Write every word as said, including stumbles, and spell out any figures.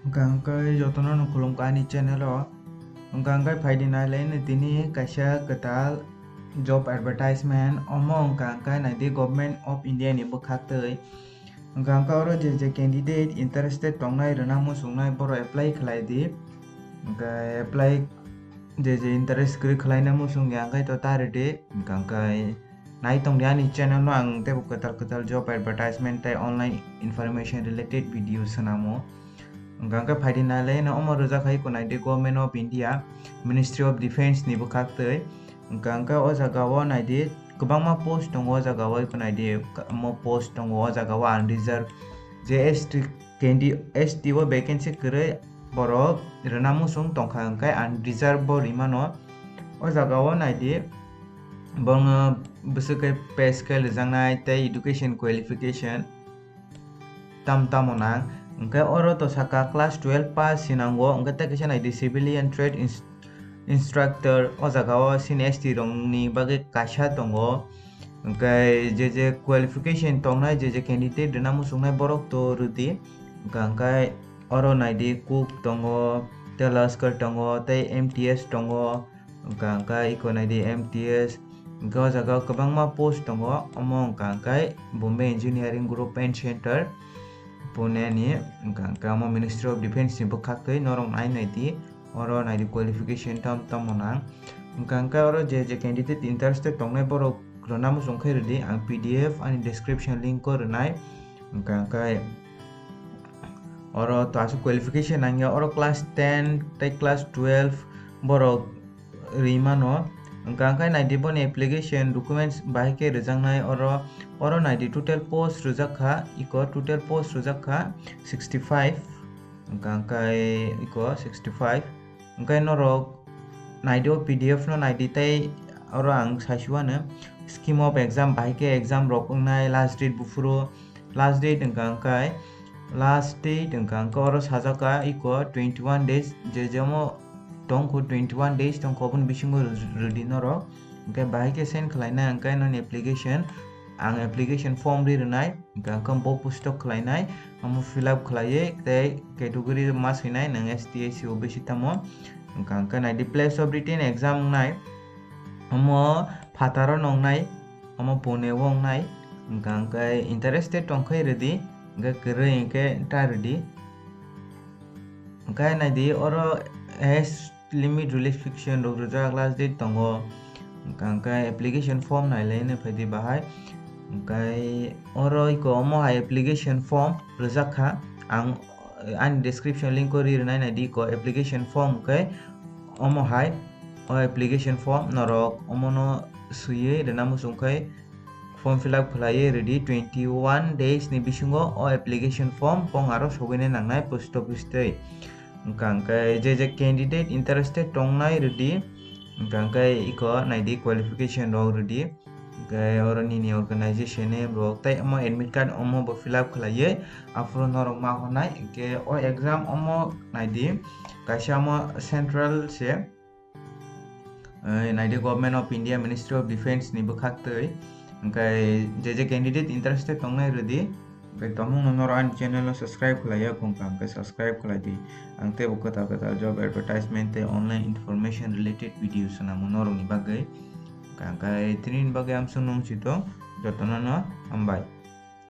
Hwnkha hwnkhe jotono no khulumkha ani channel o. Hwnkha hwnkhe phaidi nailai no tini kaisa kwtal job advertisement, omo hwnkha hwnkhe naidi Government of India ni bwkhaktwi. Hwnkha hwnkhe oro je je candidate interested tongnai, rwna muchungnai, borok apply khlai di. Hwnkhe apply je je interest kwrwi khlaina muchung ya hwnkhe to ta rwdi. Hwnkha hwnkhe nai tongdi ani channel no, ang teibo kwtal kwtal job advertisement tei online information related video swnamo. Hwnkha hwnkhe phaidi nailai no omo rwjak hai kunai di Government of India, Ministry of Defence ni bwkhaktwi. Hwnkha hwnkhe o jaga o naidi kwbangma post tongo, o jaga o kunai di omo post tongo, o jaga o unreserved je S T candi-, S T o vacancy kwrwi borok rwna muchung tongkha hwnkhe unreserved bo rwimano. O jaga o naidi bongno bwswk khe pay scale rwjaknai tei education qualification tam tamo nang. Hwnkhe oro to saka class twelve pass se nango, hwnkhe tei kaisa naidi civilian trade ins-, instructor, o jaga o sini S T rokni bagwi kaisa tongo. Hwnkhe je je qualification tongnai, je je candidate rwna muchungnai borok to rwdi. Hwnkha hwnkhe oro naidi cook tongo, tei laskar tongo, tei M T S tongo. Hwnkha hwnkhe iko naidi M T S, hwnkhe o jaga o kwbangma post tongo, omo hwnkha hwnkhe Bombay Engineering Group and Center, Pune ni, hwnkha hwnkhe omo Ministry of Defence ni bwkhaktwi norok nai naidi, oro naidi qualification tam tamo nang. Hwnkha hwnkhe oro je je candidate interested tongnai borok rwna muchung khe rwdi, ang P D F ani description link o rwnai. Hwnkha hwnkhe oro to aswk qualification nangya, oro class ten tei class twelve borok rwi mano. Hwnkha hwnkhe naidi boni application documents bahai khe rwjaknai oro, oro naidi total post rwjak kha, iko total post rwjak kha sixty five, hwnkha hwnkhe iko sixty five, hwnkhe norok naidi o P D F no naidi tei oro ang saisuano scheme of exam bahai khe exam rok wngnai, last date buphuru, last date hwnkha hwnkhe, last date hwnkha hwnkhe oro sajak kha iko twenty one days, je jemo tongkho twenty one days tongkho, oboni bisingo rw-, rwdi norok. Hwnkhe bahai khe send khlaina hwnkhe noni application, ang application form ri rwnai, hwnkha hwnkhe bo pustok khlainai, omo fill up khlaiwi tei category ma swinai nwng S T, S C, O B C tamo. Hwnkha hwnkhe naidi place of written exam wngnai, omo phataro nongnai, omo Pune o wngnai, hwnkha hwnkhe interested tongkhe rwdi, hwnkhe kwrwi hwnkhe ta rwdi. Hwnkhe naidi oro age limit relaxation rok rwjak, last date tongo, hwnkha hwnkhe application form nailai nw phaidi bahai. Hwnkhe oro iko omo hai application form rwjak kha, ang ani description link o ri rwnai naidi iko application form hwnkhe omo hai o application form norok omono swiwi rwna muchung khe form fill up khlaiwi rwdi, twenty one days ni bisingo o application form pong aro sogwini nangnai post office tei. Hwnkha hwnkhe je je candidate interested tongnai rwdi, hwnkha hwnkhe iko naidi qualification rok rwdi, hwnkhe oro nini organization name rok tei omo admit card omo bo fill up khlaiwi aphuru norok ma hwnai, hwnkhe o exam omo naidi kaisa omo central se. Eh, naidi Government of India, Ministry of Defence ni bwkhaktwi. Hwnkhe je je candidate interested tongnai rwdi. Hwnkhe tongmung no norok ani channel no subscribe khlaiya khungkha, hwnkhe subscribe khlai di. Ang teibo kwtal kwtal job advertisement tei online information related video swnamo norokni bagwi. Hwnkhe tini ni bagwi amsong nung sito jotono no hambai.